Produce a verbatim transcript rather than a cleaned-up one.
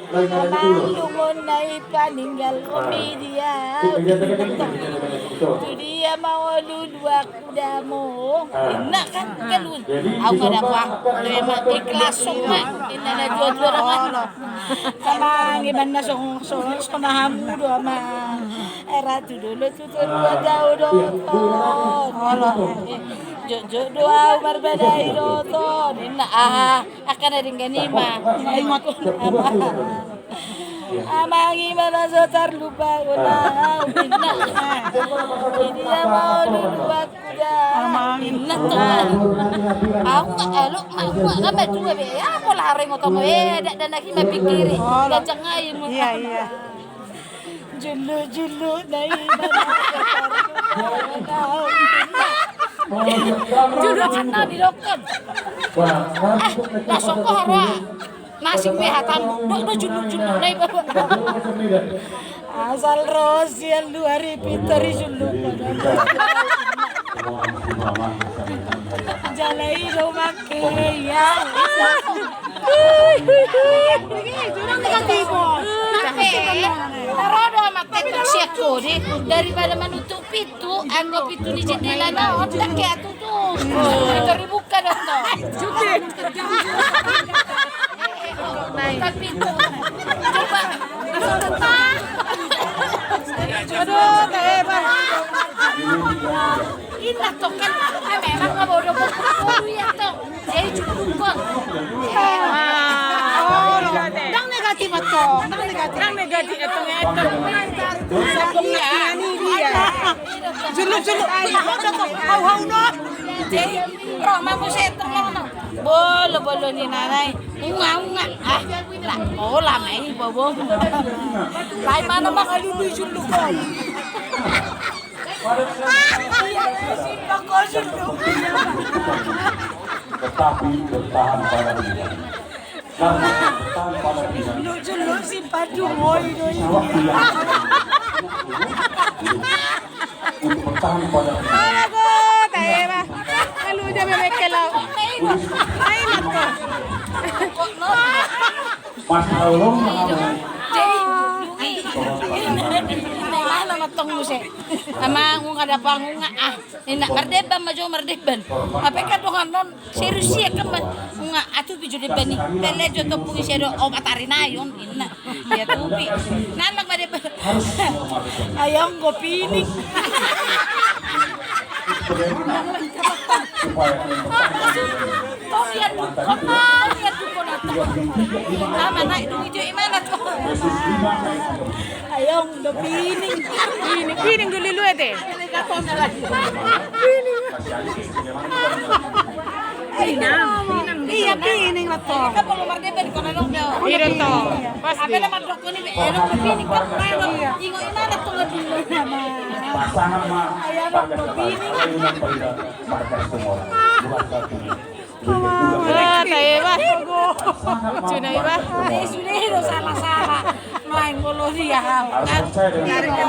Amang dongan na i paninggal, o, media. Tu dia ma olo luak kudamo. Inna kan galun. Au nga dapang. Ima ikhlas ma. Inna na jua-jua dongan. Amang, imanna songon songon songon hamu do, amang. Era tu dolo tu tolu dao do ton. Jotjot do au marbadai do ton. Inna, ah, angka na denggan i ma. Ingot. Amang, ima na so tarlupa au. Inna. Di dia ma olo luak kudamo. Inna, ton. Au nga elo ma, au nga, nga ma dua be. Ia pola harengot au be. Dakdanak i ma pikiri. Ganjang ai. Iya, iya. Juluk-juluk na i. Juluk na didokkon. Ah, langsung ko haro. Nasing be hatamu. Do, do juluk-juluk na i, bapak. Asal ro sian luar i pintor i juluk. Jala i do make, ia. Jurang negatif. Ro do amat tetok sian kode daripada manutup pintu, anggo pintu ni jendela na on, ndang hea tutup. Pintu dibuka do to. Buka pintu. Coba. Aduh, teh, Bang. Inna tongkan, eh, memang nggak bodoh, bodoh ya, Tong. Jadi cukup, Bang. Ndang negatif, Tong. Ndang negatif. Ndang negatif, Tong, ya, Tong. Iya. Ini dia. Juluk, juluk. Hau, hau, no. Jadi, roh, mamu saya tenang, no. Bolo, bolo, ni nanai. Unga, unga. Ah, lah, oh, lama ini, bobo. Lai mana maka dulu juluk, Bang. Tetapi bertahan pada pilihan. Karena bertahan pada pilihan. Lu, lu simpan dulu, woi, woi. Waktu yang untuk bertahan pada pilihan. Aduh, tahe, bah. Lalu dia memekkel, lau. Main apa? Mas Aulong, jadi, jadi, mana matong muse? Sama ngunga dapang ngunga, ah. Inna, mardeban ma jo, mardeban. Apa kan dongan non serius ia kan, ma. Nunga atupi jo deban i. Pele jo topung isi do opat ari na i on, inna. Ia tupi. Nanang ma deban. Ayong go pining. Tong ia dukon, tong ia dukon, atau. Ama naik dulu itu, imana tuh? Ayong do pining. Pining, pining dulu lu ete. Iya, pining betul. Iya, to. Pasti. Ingo imana tuh lebih. Ayong do pining. Ah, tahe, bah. Lucu na i, bah. Eh, sudah itu salah-salah. Main bola dia. Harus percaya dengan